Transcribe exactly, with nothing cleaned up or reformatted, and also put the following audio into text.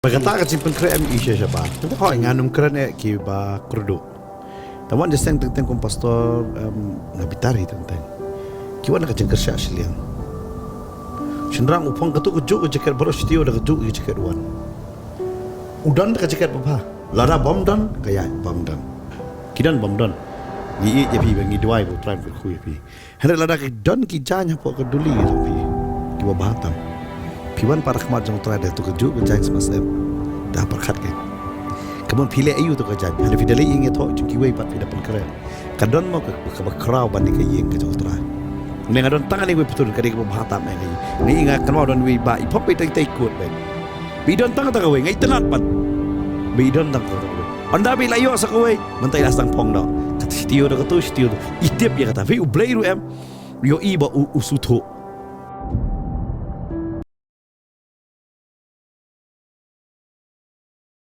Ba kata ka jingpynkhreh em i sha shabar. Tang hoi ngan ym kren eh ki ba kyrduh. Tang wan jingsteng teng teng kum pastor em nga bitar hi teng teng. Ki wan ka jingkyrshah shiliang. Shynrang u phong katu ka juk ka jaket baroh shtiew da ka juk ka jaket wan. U don ka jaket ba bha. Lada bym don ka ïa bym don. Ki don bym don. Ngi ïeit ïa phi ba ngi duwai ba u Trai un kyrkhu ïa phi. Hynrei lada ki don ki jaiñ hapoh ka duli ka jong phi kiba bha tam. Phi wan para khmat jong u Trai da tu ka juk ka jaiñ sma sem. Da pyrkhat ka. Ka mon phi leh aïu tu ka jaiñ. Hynrei phi da leh ïing ïathoh jong kiwei pat phi da pynkhreh. Ka don mo ka kaba khraw ban ïa ka ïing ka jong u Trai. Ne nga don tang ne wei putun ka dei kaba bha tam eh ka ïing. Ngi nga kynmaw don wei ba i pop wei tang tei kut wei. Ba i don tang tang kawei ngi itynnad pat. Ba i don tang kawei. Ynda ba i la ïoh sa kawei mynta i la sdang phong noh. Kata shtiew da katu shtiew da. I tip ïa kata. Ba u Blei ruh em. Ïohi ba u, u sngewthuh.